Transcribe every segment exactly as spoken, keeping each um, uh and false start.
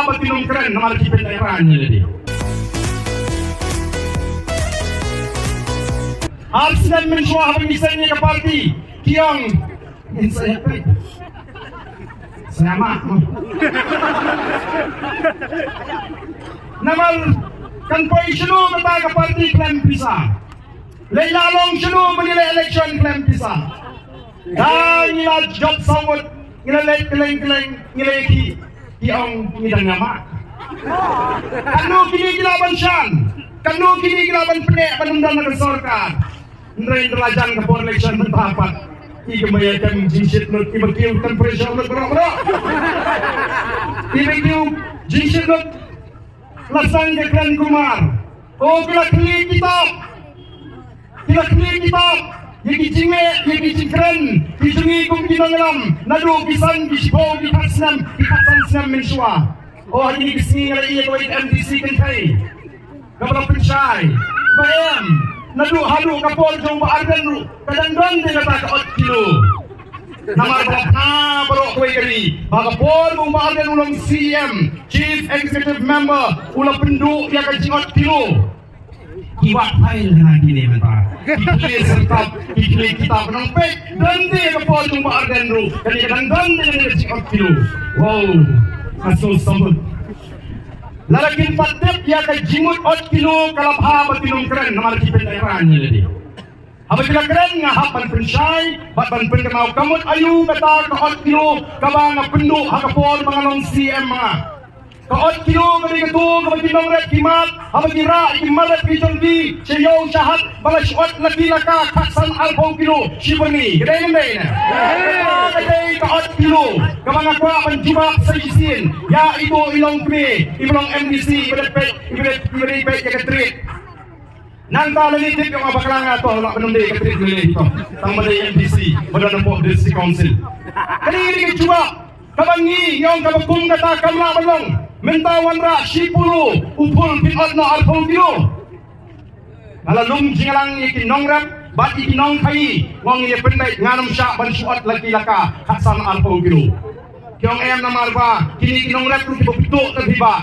Parti nongkren namar ki pynlehrain ïa lade. Ar snem mynshuwa haba ngi seng ïa ka parti ki ong ngin sa ïa peit. Selamat. Namar kan poi shano kata ka parti khlem pisa. Lei la long shano ban ïaleh election khlem pisa. Da ngi la jop sawut, ngi la leit kylleng kylleng, ngi la ïakhih, ki ong ngi dang ïamah. Katno kine ki lah ban shan, katno kine ki lah ban pyneh ban ym don ha ka sorkar. Hynrei hynda la jan ka por election mynta pat, i ka maya kem jingshit lut, i ba kiew temperature lut baroh baroh. I ba kiew jingshit lut. La sang ka kren kumar. O ki la khlieh kitab. Ki la khlieh kitab ïa ki jingeh, ïa ki jingkren ki jong ngi kum ki nongïalam naduh ki san, ki shiphew, ki khat snem, ki khatsan snem mynshuwa. O ha kine ki sngi nga la ïohi ïa kawei ka M D C kynthei kaba la pynshai ba em, naduh haduh ka por jong u Bah Ardent ruh ka dang don de kata ka ot kilo. Namar ba la phna baroh kawei ka ri ba ka por ba u Bah Ardent u long C E M, Chief Executive Member, u la pynduh ïa ka jingot kilo. Ki wad file ha kine mynta. Ki khlieh syrtap, ki khlieh kitab, nang peit, don de ka por jong u Bah Ardent ruh kane ka dang don de kane ka jingot kilo. Wow. Nga sngewsynei. Lada kim pat tip ïa ka jingmut ot kilo ka la bha ba ki nongkren namar ki pynlehrain ïa lade. Haba ki la kren nga hap ban pynshai bad ban pynkynmaw ka mut aïu kata ka ot kilo kaba nga pynduh ha ka por ba nga long C M nga. Ka ot kilo ka dei kato kaba ki nongrep ki mad haba ki rah ïa ki mar rep ki jong ki sha ïew sha hat ba la shu ot la ki la ka khatsan arphew kilo shi byrni. Ka dei ne em dei ne? Kata ka dei ka ot kilo kaba nga kwah ban jubab sa shisien ïa ito i longkmie iba long M D C iba dei peit, iba dei, iba dei peit ïa ka trade. Nangta lane tip ïa nga bakla nga to la ban ym dei ka trade lane to. Tang ba dei M D C ba don hapoh District Council. Kane ka dei ka jubab kaba ngi ïong kaba kum kata kam lah ban long. Mynta wanrah shi pulu u phul phin ot noh arphew kilo. Nga la lum jingïalang ïa ki nongrep bad ïa ki nongkhaii, nga ong ïa pynbeit ngan ym shah ban shu ot la ki la ka khatsan arphew kilo. Ki ong em namar ba kine ki nongrep ruh kiba pyntuh te phi ba.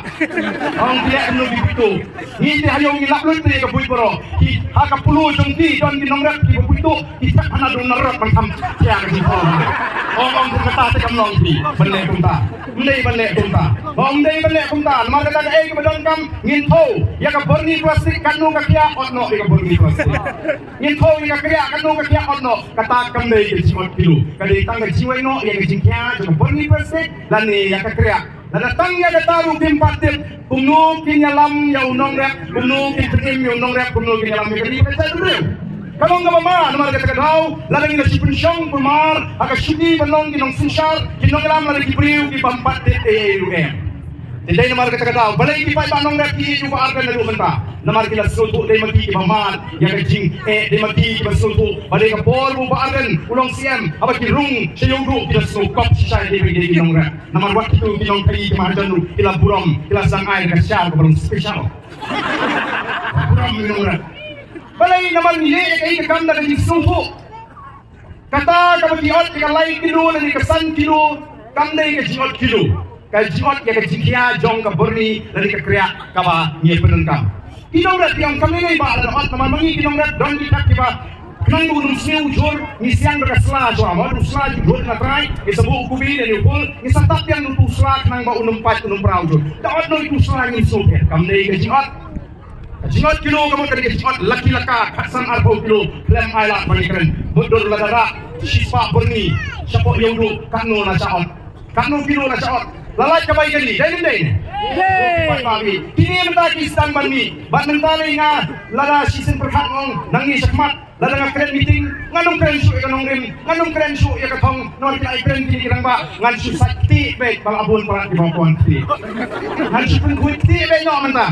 Ong ki leh kumno ki pyntuh. Ngi te ha ïew ngi lap lut te ka buit baroh. Ki ha ka pulu jong ki don ki nongrep kiba pyntuh, ki thep hana dong narok ban kham khia ka jingkhong. Ong ong kumta te kam long phi ban leh kumta. Ym dei ban leh kumta. Ym dei ban leh kumta. Namar kata kaei kaba donkam ngin thew ïa ka byrni plastik katno ka khia, ot noh ïa ka byrni plastik. Ngin thew ïa ka kriah katno ka khia, ot noh. Kata kam dei ka jingot kilo. Ka dei tang ka jingwai noh ïa ka jingkhia jong ka byrni plastik lane ïa ka kriah. Lada tang ïa kata ruh kim pat tip kumno kin ïalam ïa u nongrep, kumno kin pynim ïa u nongrep, kumno kin ïalam ïa ka ri ka jaitbynriew. Ka long kaba ma namar kata ka daw lada ngi la shu pynshong pynmar ha ka shuki ban long ki nongsynshar, ki nongïalam lada ki briew ki bym pat tip ei ei ruh em. Te dei namar kata ka daw balei ki paidbah nongrep ki ïeit ïa u Bah Ardent naduh mynta? Namar ki la sngewthuh dei ma ki kiba mad ïa ka jingeh, dei ma ki kiba sngewthuh ba dei ka por ba u Bah Ardent u long C M, haba ki rung sha ïewduh ki la sngewkop shisha ïa dei ba dei ki nongrep. Namar wat kito ki nongkhaii ki mahajon ruh ki la burom, ki la sdang ai ka shar kaba long special. Burom ki nongrep. Balei? Namar ngi ïeit ïa kaei ka kam da ka jingsngewthuh. Kata kaba ki ot ïa ka lai kilo lane ka san kilo kam dei ka jingot kilo. Ka jingot ïa ka jingkhia jong ka byrni lane ka kriah kaba ngi pyndonkam. Ki nongrep ki ong kam lei lei bah lada ot namar ma ngi ki nongrep don ki thep kiba khnang ba un ym sniew u jhur ngi siang da ka sla jong nga, ma u sla jong u jhur na trai ngi sa buh u kubi lane u phul ngi sa tap ïa utu u sla khnang ba un ym pait un ym pra u jhur. Da ot noh utu u sla ngin sngewbha. Kam dei ka jingot. Ka jingot kilo ka mut ka dei ka jingot la ki la ka khatsan arphew kilo khlem ailad ban ïakren. Mutdur lada rah shispah byrni shapoh ïewduh katno la shah ot? Katno kilo la shah ot? La lait ka bai ka ri, dei ne ym dei ne? Dei. Kine mynta ki sdang ban mih bad mynta lei nga lada shisien pyrkhat nga ong nangne shakhmat lada nga kren meeting ngan ym kren shuh ïa ka nongrim, ngan ym kren shuh ïa ka thong, namar ki la ïakren kine ki rangbah, ngan shu sait ktieh beit ba la bun palat kiba wan ktieh. Ngan shu pynkhuid ktieh beit noh mynta.